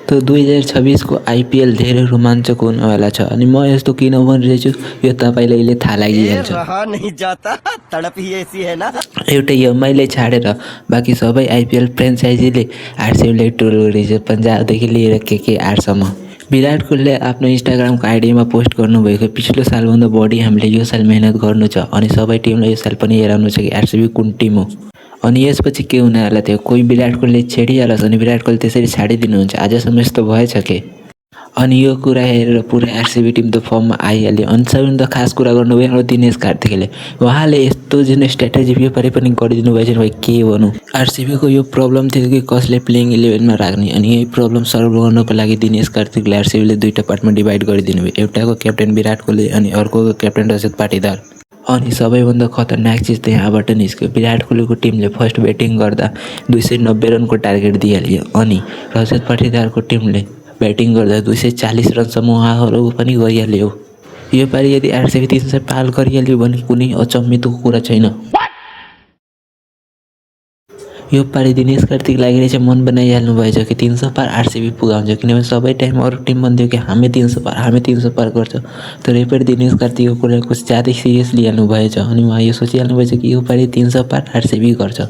त 2026 को आइपिएल धेरै रोमाञ्चक हुनवाला छ अनि म यस्तो किन भनिरहेछु यो तपाईँलाई अहिले थाहा लागिहाल्छ। रहा नहीं जाता, तड़प ही ऐसी है ना। एउटै एमआईलाई छाडेर बाँकी सबै आइपिएल फ्रेन्चाइजीले आरसिबीलाई ट्रोल गरेछ, पन्जाबदेखि लिएर केकेआरसम्म। विराट कोहलीले आफ्नो इन्स्टाग्रामको आइडीमा पोस्ट गर्नुभएको पिछलो सालभन्दा बढी हामीले यो साल मेहनत गर्नु छ अनि सबै टिमलाई यो साल पनि हेराउनु छ कि आरसिबी कुन टिम हो। अनि यसपछि के हुनेवाला थियो, कोही विराट कोहलीले छेडिहालोस् अनि विराट कोहली त्यसरी छाडिदिनुहुन्छ। आजसम्म यस्तो भएछ के? अनि यो कुरा हेरेर पुरै आरसिबी टिम त फर्ममा आइहाल्यो। अनि सबैभन्दा खास कुरा गर्नुभयो हाम्रो दिनेश कार्तिकले। उहाँले यस्तो जुन स्ट्राटेजी योपालि पनि गरिदिनु भएछ नि भाइ, के भनौँ। आरसिबीको यो प्रब्लम थियो कि कसले प्लेइङ 11मा राख्ने अनि यही प्रब्लम सल्भ गर्नको लागि दिनेश कार्तिकले आरसिबीले दुईटा पार्टमा डिभाइड गरिदिनु भयो। एउटाको क्याप्टेन विराट कोहली अनि अर्कोको क्याप्टेन रजत पाटीदार। अनि सबैभन्दा खतरनाक चिज त यहाँबाट निस्क्यो। विराट कोहलीको टिमले फर्स्ट ब्याटिङ गर्दा 290 रनको टार्गेट दिइहाल्यो अनि रजत पाटीदारको टिमले ब्याटिङ गर्दा 240 रनसम्म उहाँहरू पनि गइहाल्यो। योपालि यदि आरसिबी 300 पार गरिहाल्यो भने कुनै अचम्मितको कुरा छैन। योपालि दिनेश कार्तिक लागि चाहिँ मन बनाइहाल्नु भएछ कि 300 पार आरसिबी पुगाउँछ, किनभने सबै टाइम अरू टिम भन्थ्यो कि हामी 300 पार गर्छ। तर योपालि दिनेश कार्तिकको कुरा कुछ ज्यादै सिरियस लिइहाल्नु भएछ अनि उहाँ यो सोचिहाल्नु भएछ कि योपालि 300 पार आरसिबी गर्छ।